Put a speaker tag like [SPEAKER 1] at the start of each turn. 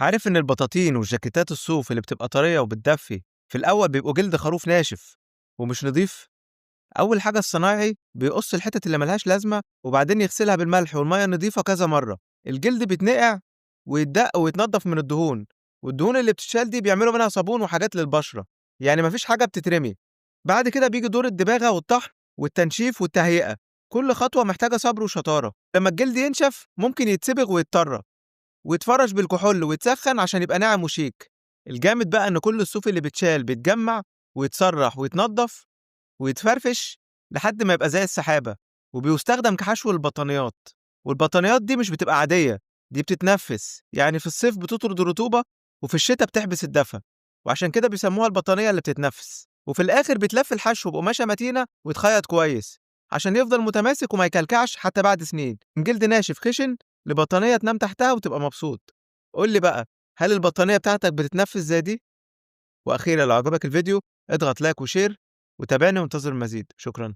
[SPEAKER 1] عارف إن البطاطين والجاكيتات الصوف اللي بتبقى طرية وبتدفي في الأول بيبقوا جلد خروف ناشف ومش نضيف؟ أول حاجة الصنايعي بيقص الحتت اللي ملهاش لازمة وبعدين يغسلها بالملح والمية النضيفة كذا مرة. الجلد بيتنقع ويتدق ويتنضف من الدهون، والدهون اللي بتتشال دي بيعملوا منها صابون وحاجات للبشرة، يعني مفيش حاجة بتترمي. بعد كده بيجي دور الدباغة والطحن والتنشيف والتهيئة. كل خطوة محتاجة صبر وشطارة. لما الجلد ينشف ممكن يتسبغ ويتطرى ويتفرش بالكحول ويتسخن عشان يبقى ناعم وشيك. الجامد بقى إن كل الصوف اللي بيتشال بيتجمع ويتسرح ويتنضف ويتفرفش لحد ما يبقى زي السحابة، وبيستخدم كحشو للبطانيات. والبطانيات دي مش بتبقى عادية، دي بتتنفس، يعني في الصيف بتطرد الرطوبة وفي الشتاء بتحبس الدفا، وعشان كده بيسموها البطانية اللي بتتنفس. وفي الآخر بتلف الحشو بقماشة متينة ويتخيط كويس عشان يفضل متماسك وما يكلكعش حتى بعد سنين. من جلد ناشف خشن لبطانية تنام تحتها وتبقى مبسوط. قول لي بقى، هل البطانية بتاعتك بتتنفس زي دي؟ وأخيرا لو عجبك الفيديو اضغط like و share وتابعني وانتظر المزيد. شكرا.